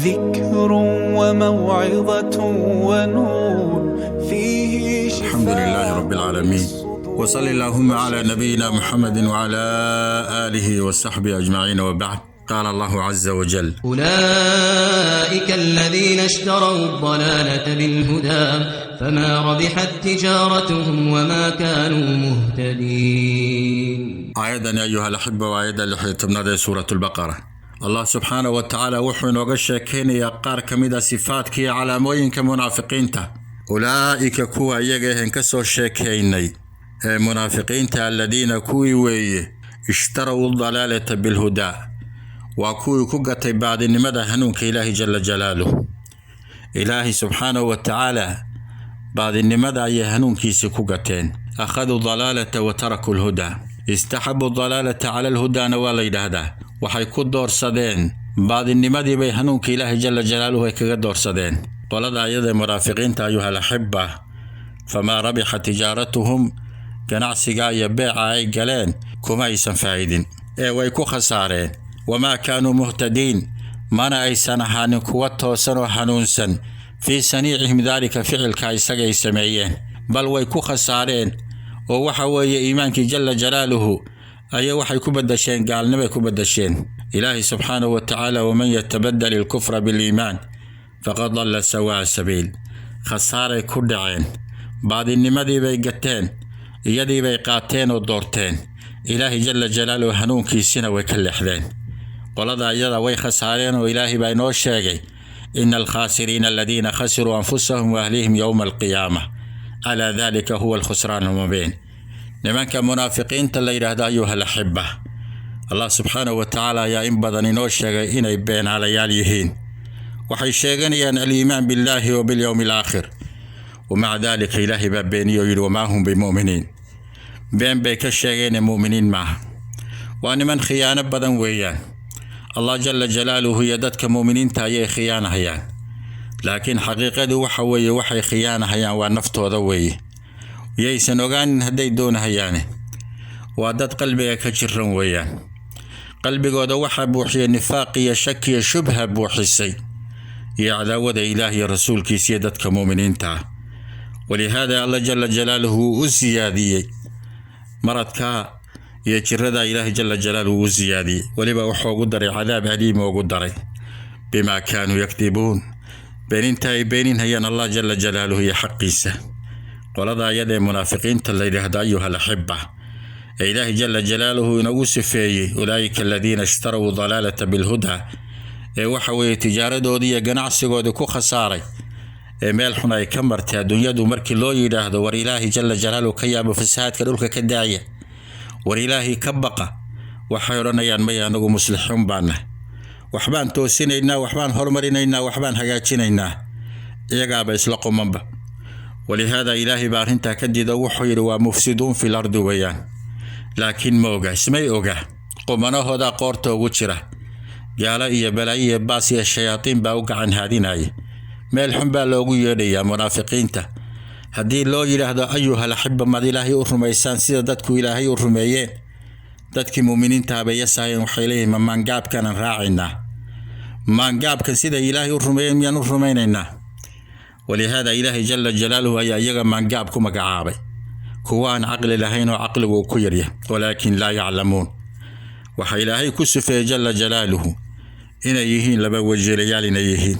ذكر وموعظة ونور فيه شفاء. الحمد لله رب العالمين، وصل اللهم على نبينا محمد وعلى آله وصحبه أجمعين، وبعد. قال الله عز وجل: أولئك الذين اشتروا الضلالة بالهدى فما ربحت تجارتهم وما كانوا مهتدين. Aayadani, ayuha alaxiba, waa aayadda 16aad ee Suurat Lbaqara. Allah subxaanahu wa tacaala wuxuu inooga sheekaynayaa qaar ka mid a sifaadka iyo calaamooyinka munaafiqiinta. Ulaa'ika, kuwa iyaga ahen ka soo sheekaynay ee munaafiqiinta, aladiina, kuwii weeye, ishtaraw dalaalata bilhudaa, waa kuwii ku gatay baadinimada hanuunka Ilaahi jala jalaaluh. Ilaahi subxaanahu wa tacaala baadinimada ayay hanuunkiisii ku gateen. Akhaduu dalaalata wa tarakuu lhudaa, istaxabuu dalaalata cala alhudaana waa la yidhaahdaa. Waxay ku doorsadeen baadinimadii bay hanuunka Ilaahi jala jalaaluhu ay kaga doorsadeen qolada ayada munaafiqiinta, ayuha alaxiba. Famaa rabixa tijaaratuhum, ganacsiga iyo beeca ay galeen kuma aysan faa'idin ee way ku khasaareen. Wamaa kaanuu muhtadiin, mana aysan ahaanin kuwa toosan oo hanuunsan. Fii saniicihim daalika, ficilka isagay sameeyeen, bal way ku khasaareen oo waxa weeye iimaankii jala jalaaluhu ayaa waxay ku badasheen gaalnimay ku badasheen. Ilaahi subxaanahu wa tacaala: waman yatabadal ilkufra biliimaan faqad dalla sawaa sabiil. Khasaaray ku dhaceen, baadinimadiibay gateen, iyadiibay qaateen oo doorteen. Ilaahi jala jalaaluhu hanuunkiisina way ka leexdeen. Qolada iyada way khasaareen oo Ilaahay baa inoo sheegay: ina alkhaasiriina aladiina khasiruu anfusahum wa ahlihim yowma alqiyaama, alaa dalika huwa alkhusraan almubiin. Nimanka munaafiqiinta la yidhaahdo, ayuha alaxiba, Allah subxaanahu wa tacaala ayaa in badan inoo sheegay inay beenaalayaal yihiin. Waxay sheeganayaan aliimaan billaahi wa bilyowmi alaakhir, wamaca daalika Ilaahay baa beeniyo yidhi: wamaa hum bimu'miniin. Been bay ka sheegeene mu'miniin maaha. Waa niman khiyaano badan weeyaan. Allah jala jalaaluhu iyo dadka mu'miniinta ayay khiyaanahayaan, laakiin xaqiiqadu waxa weeye waxay khiyaanahayaan waa naftooda weeye, yaysan ogaanin hadday doonahayaane. Waa dad qalbiga ka jiran weeyaan. Qalbigooda waxaa buuxiyey nifaaq iyo shak iyo shubha buuxisay iyo cadaawada Ilaah iyo rasuulkiisa iyo dadka mu'miniinta ah. Walihaada Alla jala jalaaluhu wuu u siyaadiyey maradka iyo jirada. Ilaahay jala jalaaluhu wuu u siyaadiyey, weliba wuxuu ugu daray cadaab aliim ugu daray, bimaa kaanuu yakdibuun, beeninta ay beeninhayaan Allah jala jalaaluhu iyo xaqiisa. Qolada ayadee munaafiqiinta la yidhaahdo, ayuha alaxiba, ee Ilaahay jala jalaaluhu inagu sifeeyey ulaa'ika aladiina ishtaraw dalaalata bilhudaa, ee waxa weeye tijaaradoodii iyo ganacsigoodii ku khasaaray ee meel xun ay ka martay adduunyadu, markii loo yidhaahdo: war Ilaahay jala jalaaluhu ka yaabo, fasahaadka dhulka ka daaya, war Ilaahay ka baqa, waxay odhanayaan: maya, anagu muslixiin baana, waxbaan toosinaynaa, waxbaan horumarinaynaa, waxbaan hagaajinaynaa. Iyagaaba isla qumanba. Walihaada Ilaahay baa arrintaa ka diido, wuxuu yidhi: waa mufsiduun fil ardi weeyaan. Laakiin ma oga, ismay oga, qumanahoodaa qoorta ugu jira. Gaalo iyo balaayo iyo baas iyo shayaatiin baa u gacan haadinaya. Meel xun baa loogu yeedhayaa munaafiqiinta. Haddii loo yidhaahdo: ayuha laxiba, maad Ilaahay u rumaysaan sida dadku Ilaahay u rumeeyeen? Dadkii mu'miniinta bay yasaayeen. Waxay leeyihin: ma maangaabkanaan raacaynaa? Maangaabkan sida Ilaahay u rumeeyeen miyaan u rumaynaynaa? Walihaada Ilaahay jala jalaaluhu ayaa iyaga maangaab ku magacaabay, kuwa aan caqli lahayn oo caqligu uu ku yaryahay, walaakin laa yaclamuun. Waxaa Ilaahay ku sifeeyey jala jalaaluhu inay yihiin laba wajiilayaal, inay yihiin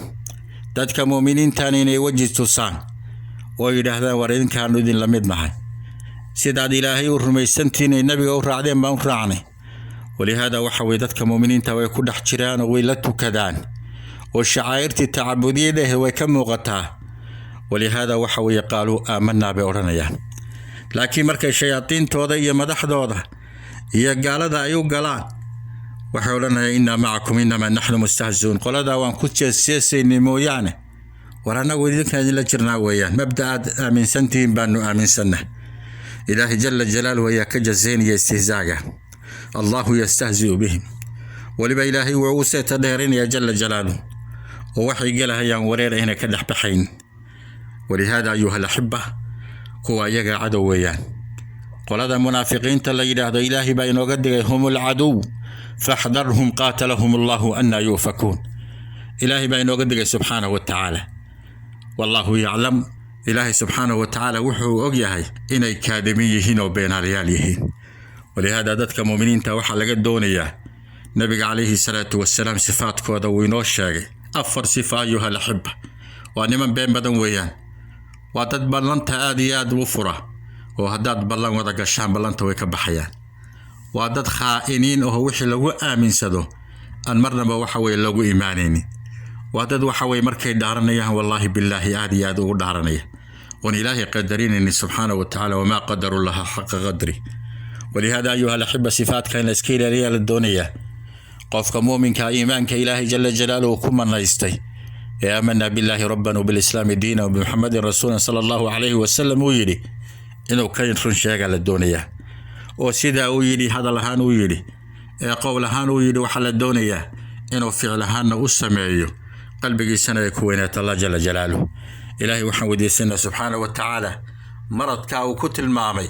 dadka mu'miniintana inay weji tusaan oo yidhaahdaan: war idinkaanu idin la mid nahay, sidaad Ilaahay u rumaysantihiin ay nabiga u raacdeen baan u raacnay. Walihaada waxa weye dadka mu'miniinta way ku dhex jiraan oo way la tukadaan oo shacaa'irtii tacabudiyadahe way ka muuqataa. Walihaada waxa weeye qaaluu aamanaa bay odhanayaan, laakiin markay shayaadiintooda iyo madaxdooda iyo gaalada ay u galaan, waxay odhanayaan: innaa macakum, innamaa naxnu mustahziuun. Qoladaa waan ku jeesjeesaynay mooyaane, war annagu idinkaan idinla jirnaa weeyaan, mabda aad aaminsantihiin baanu aaminsanna. Ilaahay jala jalaaluhu ayaa ka jazaynaya istihzaaga. Allahu yastahziu bihim. Weliba Ilaahay wuu ugu seeta dheerinaya jala jalaaluhu oo waxay gelahayaan wareer ayna ka dhex baxayn. Walihaada, ayuha alaxiba, kuwa iyaga cadow weeyaan qolada munaafiqiinta la yidhaahdo. Ilaahay baa inooga digay: hum alcaduw faxdarhum, qaatalahum Allahu anaa yuufakuun. Ilaahay baa inooga digay subxaanahu wa tacaala. Wallaahu yaclam, Ilaahay subxaanahu wa tacaala wuxuu og yahay inay kaadimin yihiin oo beenaalayaal yihiin. Walihaada dadka muuminiinta waxaa laga doonayaa, nabiga calayhi salaatu wasalaam sifaadkooda wuu inoo sheegay 4 sifa. Ayuha alaxiba, waa niman been badan weeyaan. Waa dad ballanta aad iyo aad u fura, oo haddaad ballan wada gashaan ballanta way ka baxayaan. Waa dad khaa'iniin oo wixii lagu aaminsado aan marnaba waxa weye loogu imaanaynin. Waa dad waxa weye markay dhaaranayaan wallaahi billaahi aad iyo aad ugu dhaaranaya, oon Ilaahay qadarinaynin subxaana wa tacaala. Wamaa qadaru laha xaqa qadri. Walihaada ayuha alaxiba, sifaadka in la iska ilaaliyaa la doonayaa. Qofka muuminka iimaanka Ilaahay jala jalaaluhu ku manaystay ee aamanaa billaahi rabban wabilislaami diina wabimuxamadin rasuulan sala allahu calayhi wasalam uu yidhi, inuu ka run sheegaa la doonayaa. Oo sidaa uu yidhi hadal ahaan uu yidhi ee qowl ahaan uu yidhi, waxaa la doonayaa inuu ficil ahaanna u sameeyo, qalbigiisana ay ku weynaato Allah jala jalaaluhu. Ilaahay waxaan weydiisanaa subxaana wa tacaala maradkaa uu ku tilmaamay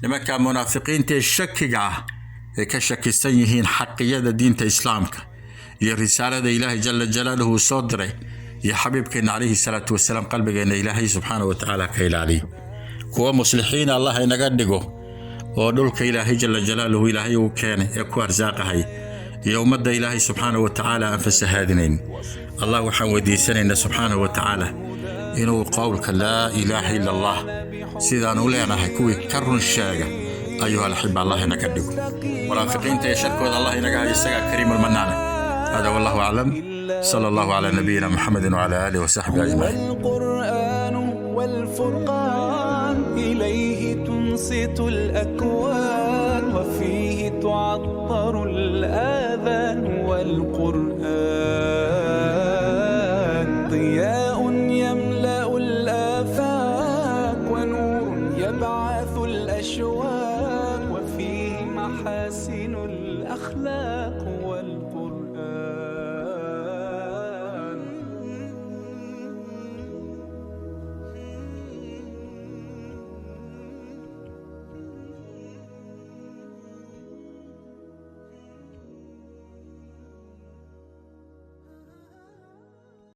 nimanka munaafiqiinta ee shakiga ah ay ka shakisan yihiin xaqiyada diinta islaamka iyo risaalada Ilaahay jala jalaaluhu uu soo diray iyo xabiibkeenna calayhi salaatu wasalaam, qalbigeenna Ilaahay subxaana wa tacaala ka ilaaliyo. Kuwa muslixiin Allah inaga dhigo oo dhulka Ilaahay jala jalaaluhu Ilaahay uu keenay ee ku arsaaqahay iyo ummadda Ilaahay subxaana wa tacaala aan fasahaadinayn. Allah waxaan weydiisanaynaa subxaana wa tacaala inuu qowlka laa ilaaha ila Allah sidaan u leenahay kuwii ka run sheega ayuha alaxiba Allah inaga dhigo. Munaafiqiinta ee sharkooda Allah inaga hayo, isagaa kariim almanaane. Hada wallahu aclam, sala allahu calaa nabiyina muxamedin wacala aalihi wasaxbihi ajmaciin. والقرآن والفرقان إليه تنصت الأكوان، وفيه تعطر الآذان والقرآن. ضياء يملأ الآفاق، ونور يبعث الأشواق، وفيه محاسن الأخلاق.